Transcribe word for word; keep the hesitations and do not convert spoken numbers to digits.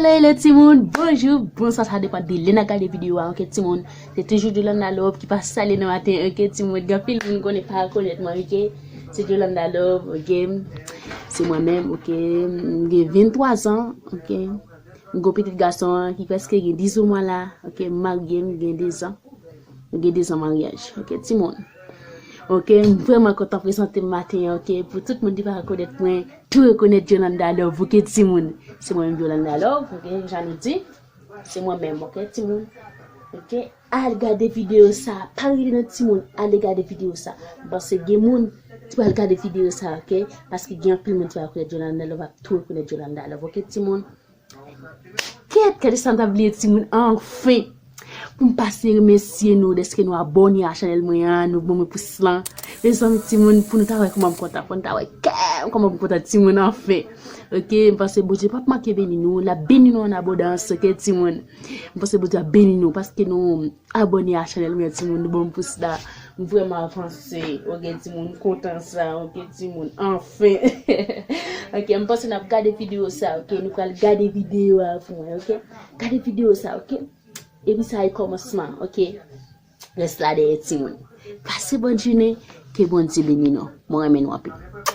Hello timoun, bonjou, bonswa, sa depann de lè n ap gade videyo a, oke timoun. Se toujou Jolanda Love ki pase salye nan maten, oke timoun. Gen anpil moun konnen pa rekonèt mwen, oke. Se Jolanda Love, oke. Se mwen menm, oke. M gen venntwa zan, oke. M gen yon pitit gason ki prèske gen dizuit mwa la, oke. M marye, m gen de zan. M gen de zan maryaj, oke timoun. Oke, m vrèman kontan prezante m maten an, oke. Pou tout moun ki pa rekonèt mwen, tou rekonèt Jolanda Love, oke timoun. Se mwen menm Jolanda Love, oke, jan nou di. Se mwen menm, oke timoun. Oke, al gade videyo sa. Pa rete nan timoun, ale gade videyo sa. M panse gen moun ki pral gade videyo sa, oke. Paske gen anpil moun ki pa rekonèt Jolanda Love, ap tou rekonèt Jolanda Love, oke timoun. Kèt, kèt, sa m ta bliye timoun, anfen. Pou m pase remèsye nou dèske nou abòne a chanèl mwen an, nou ban mwen pous lan. Mezanmi timoun, pou nou ta wè kòman m kontan, pou nou ta wè kè m kòman m kontan timoun, anfen. Oke, m panse Bondye p ap manke beni nou, l ap beni nou an abondans, oke timoun. M panse Bondye ap beni nou paske nou abòne a chanèl mwen an timoun, nou ban m pous la. M vrèman avanse, oke timoun, m kontan sa, oke timoun, anfen. Oke, m panse n ap gade videyo sa, oke, nou pral gade videyo a pou mwen, oke. Gade videyo sa, oke. Epi sa e kòmansman, oke. Rès la dèyè timoun. Pase bòn jounen, ke Bondye beni nou. Mwen renmen nou anpil.